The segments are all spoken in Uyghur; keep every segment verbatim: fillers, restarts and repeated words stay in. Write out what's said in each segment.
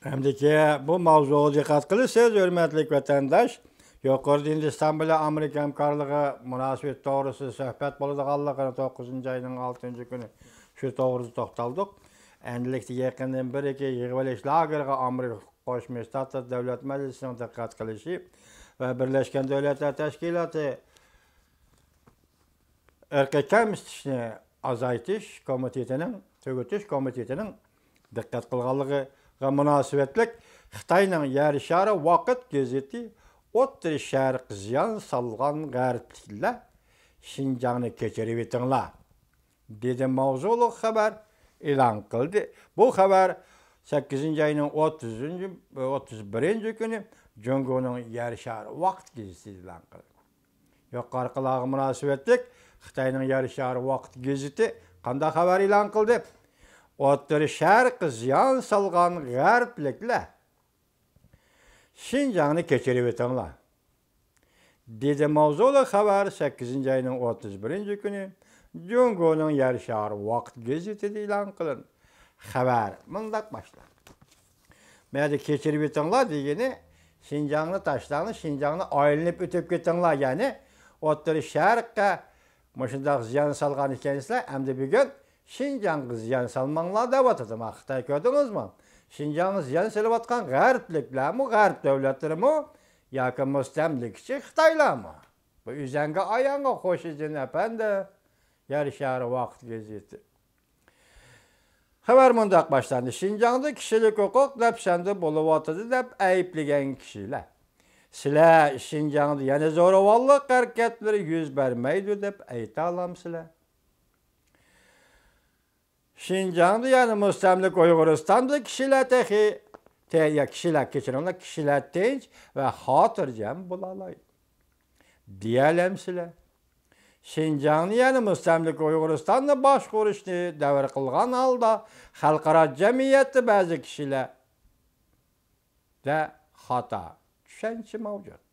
ئەمدىكى بۇ ماۋزۇغا دىققەت قىلىسىز، ھۆرمەتلىك ۋەتەنداش. يۇقىرىدا ھىندىستان بىلەن ئامېرىكا ھەمكارلىقى مۇناسىۋىتى توغرىسىدا سۆھبەت بولىدىغانلىقىنى توققۇزىنچى ئاينىڭ ئالتىنچى كۈنى شۇ توغرىدا توختالدۇق. ئەندىلىكتە يېقىندىن بېرىكى يىغىۋېلىش لاگېرىغا ئامېرىكا قوشما شتاتلىرى دۆلەت مەجلىسىنىڭ دىققەت قىلىشى ۋە بىرلەشكەن دۆلەتلەر تەشكىلاتى ئىرقىي كەمسىتىشنى ئازايتىش كومىتېتىنىڭ، تۈگىتىش كومىتېتىنىڭ دىققەت قىلغانلىقىغا مۇناسىۋەتلىك خىتاينىڭ يەر شارى ۋاقىت گېزىتى ئوتتۇرا شەرق زىيان سالغان غەربلىكلەر شىنجاڭنى كەچۈرۈۋېتىڭلار دېدى ماۋزۇلۇق خەۋەر ئېلان قىلدى. بۇ خەۋەر سەككىزىنچى ئاينىڭ ئوتتۇزىنچى، ئوتتۇز بىرىنچى كۈنى جۇڭگونىڭ يەر شارى ۋاقىت گېزىتى ئېلان قىلدى. يۇقىرىقىلارغا مۇناسىۋەتلىك خىتاينىڭ يەر شارى ۋاقىت گېزىتى قانداق خەۋەر ئېلان قىلدى؟ ئوتتۇرا شەرققە زىيان سالغان غەربلىكلەر شىنجاڭنى كەچۈرۈۋېتىڭلار دېدى ماۋزۇلۇق خەۋەر سەككىزىنچى ئاينىڭ ئوتتۇز بىرىنچى كۈنى جۇڭگونىڭ يەر شارى ۋاقىت گېزىتىدە ئېلان قىلىندى. خەۋەر مۇنداق باشلاندى. مەيلى، كەچۈرۈۋېتىڭلار دېگىنى، شىنجاڭنى تاشلاڭلار، شىنجاڭنى ئايلىنىپ ئۆتۈپ كېتىڭلار، يەنى ئوتتۇرا شەرققە مۇشۇنداق زىيان سالغان ئىكەنسىلەر، ئەمدى بۈگۈن شىنجاڭغا زىيان سالماڭلار دەۋاتىدۇ. ما خىتاي، كۆردىڭىزمۇ؟ شىنجاڭغا زىيان سېلىۋاتقان غەربلىكلەرمۇ، غەرب دۆلەتلىرىمۇ ياكى مۇستەملىكىچى خىتايلارمۇ؟ بۇ ئۆزەڭگە ئايانغۇ، خوشىدىن ئەپەندى، يەر شارى ۋاقىت گېزىتى. خەۋەر مۇنداق باشلاندى: شىنجاڭدا كىشىلىك ھوقۇق دەپسەندە بولۇۋاتىدۇ دەپ ئەيىبلىگەن كىشىلەر، سىلەر شىنجاڭدا يەنە زورىۋاللىق ھەرىكەتلىرى يۈز بەرمەيدۇ دەپ ئېيتالامسىلەر؟ شىنجاڭدا، يەنى مۇستەملىكە ئۇيغۇرىستاندا كىشىلەر تېخى، تە-، يا، كىشىلەر، كەچۈرۈڭلار، كىشىلەر تىنچ ۋە خاتىرجەم بولالايدۇ دېيەلەمسىلەر؟ شىنجاڭنى، يەنى مۇستەملىكە ئۇيغۇرىستاننى باشقۇرۇشنى دەۋر قىلغان ھالدا، خەلقئارا جەمئىيەتتە بەزى كىشىلەردە خاتا چۈشەنچە مەۋجۇت.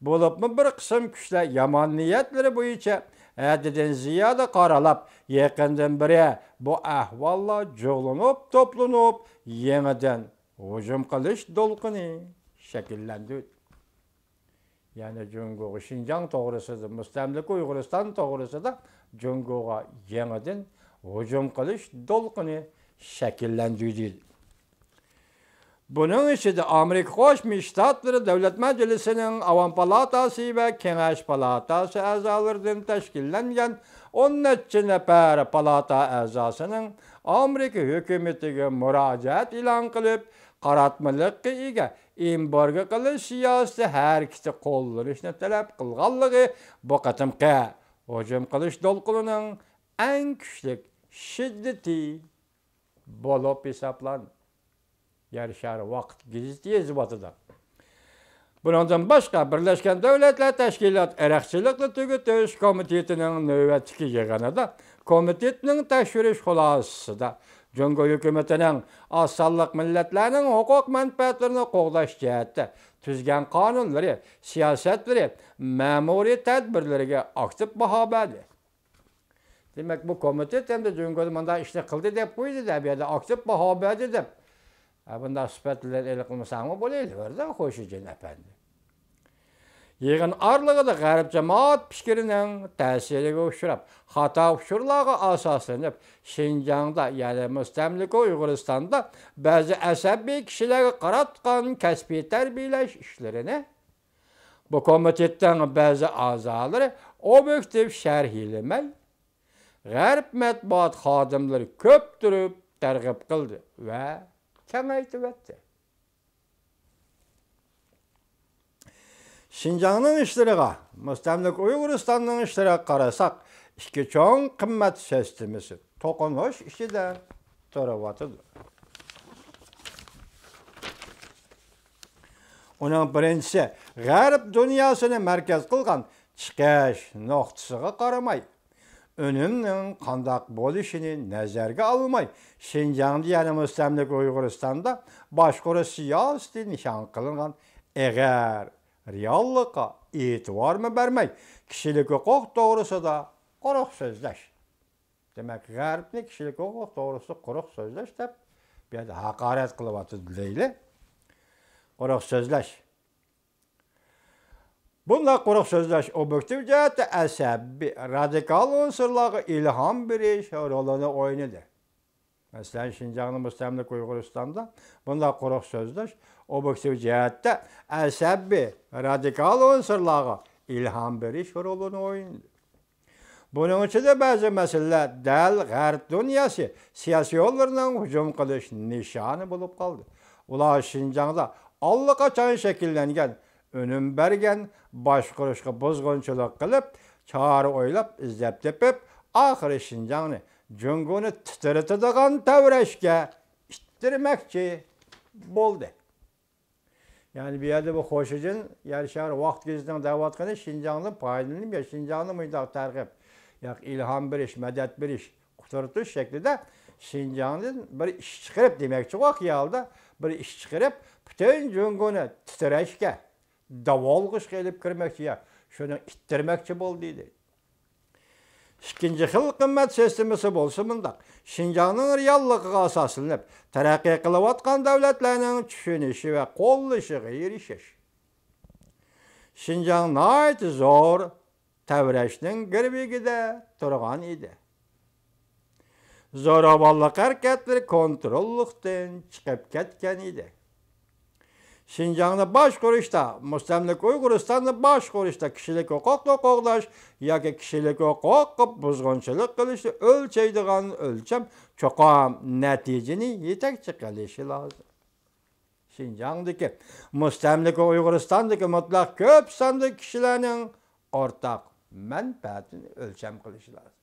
بولۇپمۇ بىر قىسىم كۈچلەر يامان نىيەتلىرى بويىچە ھەددىدىن زىيادە قارىلاپ، يېقىندىن بېرى بۇ ئەھۋاللار جۇغلىنىپ، توپلىنىپ، يېڭىدىن ھۇجۇم قىلىش دولقۇنى شەكىللەندى. يەنى جۇڭگوغا شىنجاڭ توغرىسىدا، مۇستەملىكە ئۇيغۇرىستان توغرىسىدا جۇڭگوغا يېڭىدىن ھۇجۇم قىلىش دولقۇنى شەكىللەندى دېدى. بۇنىڭ ئىچىدە ئامېرىكا قوشما شتاتلىرى دۆلەت مەجلىسىنىڭ ئاۋام پالاتاسى ۋە كېڭەش پالاتاسى ئەزالىرىدىن تەشكىللەنگەن ئون نەچچە نەپەر پالاتا ئەزاسىنىڭ ئامېرىكا ھۆكۈمىتىگە مۇراجىئەت ئېلان قىلىپ، قاراتمىلىققا ئىگە ئېمبارگو قىلىش سىياسىتى ھەرىكىتى قوللىنىشنى تەلەپ قىلغانلىقى بۇ قېتىمقى ھۇجۇم قىلىش دولقۇنىنىڭ ئەڭ كۈچلۈك شىددىتى بولۇپ ھېسابلان. يەر شارى ۋاقىت گېزىتى يېزىۋاتىدۇ. بۇنىڭدىن باشقا، بىرلەشكەن دۆلەتلەر تەشكىلات ئىرقچىلىقنى تۈگىتىش كومىتېتىنىڭ نۆۋەتتىكى يىغىنىدا كومىتېتنىڭ تەكشۈرۈش خۇلاسىسىدا جۇڭگو ھۆكۈمىتىنىڭ ئاز سانلىق مىللەتلەرنىڭ ھوقۇق مەنپەئەتلىرىنى قوغداش جەھەتتە تۈزگەن قانۇنلىرى، سىياسەتلىرى، مەمۇرىي تەدبىرلىرىگە ئاكتىپ باھا بەردى. دېمەك، بۇ كومىتېت ئەمدى جۇڭگودا مۇنداق ئىشنى قىلدى دەپ قويدى-دە، بۇ يەردە ئاكتىپ باھا بەردى دەپ. ھە، بۇنداق سۈپەتلەر ئېلىقلىمىساڭمۇ بولۇۋېرىدۇ، خوشىجىن ئەپەندى. يىغىن ئارىلىقىدا غەرب جامائەت پىكرىنىڭ تەسىرىگە ئۇچراپ، خاتا ئۇچۇرلارغا ئاساسلىنىپ، شىنجاڭدا، يەنى مۇستەملىكە ئۇيغۇرىستاندا بەزى ئەسەبىي كىشىلەرگە قاراتقان كەسپىي تەربىيەلەش ئىشلىرىنى بۇ كومىتېتنىڭ بەزى ئەزالىرى ئوبيېكتىپ شەرھلىمەي، غەرب مەتبۇئات خادىملىرى كۆپتۈرۈپ تەرغىب قىلدى ۋە كېڭەيتىۋەتتى. شىنجاڭنىڭ ئىشلىرىغا، مۇستەملىكە ئۇيغۇرىستاننىڭ ئىشلىرىغا قارىساق، ئىككى چوڭ قىممەت سىستېمىسى توقۇنۇش ئىچىدە تۇرۇۋاتىدۇ. ئۇنىڭ بىرىنچىسى، غەرب دۇنياسىنى مەركەز قىلغان چىقىش نۇقتىسىغا قارىماي، ئۈنۈمنىڭ قانداق بولۇشىنى نەزەرگە ئالماي، شىنجاڭدا، يەنى مۇستەملىكە ئۇيغۇرىستاندا باشقۇرۇش سىياسىتى نىشان قىلىنغان ئېغىر رېئاللىققا ئېتىبارمۇ بەرمەي، كىشىلىك ھوقۇق توغرىسىدا قۇرۇق سۆزلەش. دېمەك، غەربنى كىشىلىك ھوقۇق توغرىسىدا قۇرۇق سۆزلەش دەپ بۇ يەردە ھاقارەت قىلىۋاتىدۇ دەيلى. قۇرۇق سۆزلەش. بۇنداق قۇرۇق سۆزلەش ئوبيېكتىپ جەھەتتە ئەسەبىي، رادىكال ئۇنسۇرلارغا ئىلھام بېرىش رولىنى ئوينىدى. مەسىلەن، شىنجاڭنى مۇستەملىكە ئۇيغۇرىستاندا بۇنداق قۇرۇق سۆزلەش ئوبيېكتىپ جەھەتتە ئەسەبىي، رادىكال ئۇنسۇرلارغا ئىلھام بېرىش رولىنى ئوينىدى. بۇنىڭ ئىچىدە بەزى مەسىلىلەر دەل غەرب دۇنياسى سىياسىيونلىرىنىڭ ھۇجۇم قىلىش نىشانى بولۇپ قالدى. ئۇلار شىنجاڭدا ئاللىقاچان شەكىللەنگەن، ئۈنۈم بەرگەن باشقۇرۇشقا بۇزغۇنچىلىق قىلىپ، چارە ئويلاپ، ئىزدەپ تېپىپ، ئاخىرى شىنجاڭنى جۇڭگونى تىترىتىدىغان تەۋرەشكە ئىتتىرمەكچى بولدى. يەنى بۇ يەردە بۇ خۇشىجىن يەر شارى ۋاقىت گېزىتىنىڭ دەۋاتقىنى شىنجاڭدىن پايدىلىنىپ يا شىنجاڭنى مۇنداق تەرغىب، يا ئىلھام بېرىش، مەدەت بېرىش، قۇترىتىش شەكلىدە شىنجاڭدىن بىر ئىش چىقىرىپ دېمەكچىغۇ خىيالىدا، بىر ئىش چىقىرىپ پۈتۈن جۇڭگونى تىترەشكە، داۋالغۇشقا ئېلىپ كىرمەكچى يا شۇنى ئىتتىرمەكچى بولدى دەيدۇ. ئىككىنچى خىل قىممەت سىستېمىسى بولسا مۇنداق: شىنجاڭنىڭ رېئاللىقىغا ئاساسلىنىپ، تەرەققىي قىلىۋاتقان دۆلەتلەرنىڭ چۈشىنىشى ۋە قوللىشىغا ئېرىشىش. شىنجاڭ ناھايىتى زور تەۋرەشنىڭ گىرۋىكىدە تۇرغان ئىدى. زوراۋانلىق ھەرىكەتلىرى كونتروللۇقتىن چىقىپ كەتكەن ئىدى. شىنجاڭنى باشقۇرۇشتا، مۇستەملىكە ئۇيغۇرىستاننى باشقۇرۇشتا كىشىلىك ھوقۇقنى قوغداش ياكى كىشىلىك ھوقۇققا بۇزغۇنچىلىق قىلىشنى ئۆلچەيدىغان ئۆلچەم چوقۇم نەتىجىنى يېتەكچى قىلىشى لازىم. شىنجاڭدىكى، مۇستەملىكە ئۇيغۇرىستاندىكى مۇتلەق كۆپ ساندىكى كىشىلەرنىڭ ئورتاق مەنپەئەتىنى ئۆلچەم قىلىشى لازىم.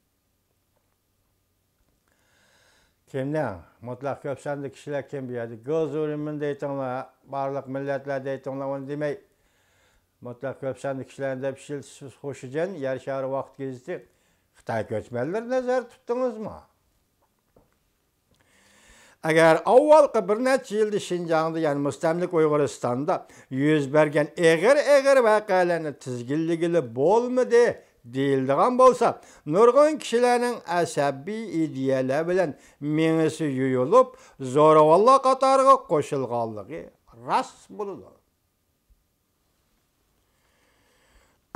كىمنىڭ؟ مۇتلەق كۆپ ساندا كىشىلەر كىم بۇ يەردە؟ گېزۇرىمىن دەيتىڭلار، بارلىق مىللەتلەر دەيتىڭلار، ئۇنى دېمەي. مۇتلەق كۆپ ساندا كىشىلەرنى دەپ ئىشلىتىسىز. خۇشىجەن، يەر شارى ۋاقىت گېزىتى، خىتاي كۆچمەنلىرى نەزەردە تۇتتىڭىزمۇ؟ ئەگەر ئاۋۋالقى بىر نەچچە يىلدا شىنجاڭدا، يەنى مۇستەملىكە ئۇيغۇرىستاندا يۈز بەرگەن ئېغىر-ئېغىر ۋەقەلەرنى تىزگىنلىگىلى بولمىدى دېيىلىدىغان بولسا، نۇرغۇن كىشىلەرنىڭ ئەسەبىي ئىدىيەلەر بىلەن مېڭىسى يۇيۇلۇپ، زوراۋانلار قاتارىغا قوشۇلغانلىقى راست بولىدۇ.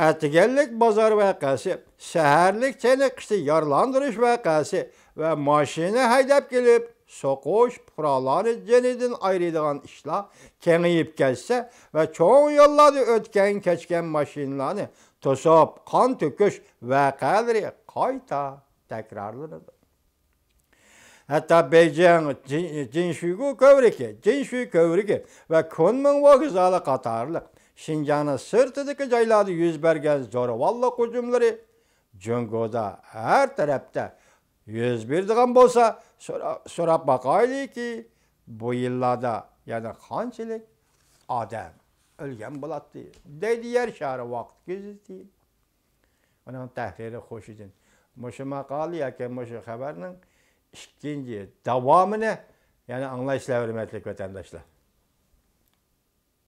ئەتىگەنلىك بازار ۋەقەسى، سەھەرلىك چېنىقىشتا يارىلاندۇرۇش ۋەقەسى ۋە ماشىنا ھەيدەپ كېلىپ سوقۇش، پۇقرالارنى جېنىدىن ئايرىيدىغان ئىشلار كېڭىيىپ كەتسە ۋە چوڭ يوللاردا ئۆتكەن-كەچكەن ماشىنىلارنى توسۇپ، قان تۆكۈش ۋەقەلىرى قايتا تەكرارلىنىدۇ. ھەتتا بېيجىڭ، جىن-، جىنشۈگۇ كۆۋرۈكى، جىنشۈ كۆۋرۈكى ۋە كۇنمىڭ ۋوگزالى قاتارلىق شىنجاڭنىڭ سىرتىدىكى جايلاردا يۈز بەرگەن زوراۋانلىق ھۇجۇملىرى جۇڭگودا ھەر تەرەپتە يۈز بېرىدىغان بولسا، سورا-، سوراپ باقايلىكى، بۇ يىللاردا يەنە قانچىلىك ئادەم ئۆلگەن بولاتتى، دەيدۇ يەر شارى ۋاقىت گېزىتى. ئۇنىڭ تەھرىرى خۇشىجىن. مۇشۇ ماقالە ياكى مۇشۇ خەۋەرنىڭ ئىككىنچى داۋامىنى يەنە ئاڭلايسىلەر، ھۆرمەتلىك ۋەتەنداشلار.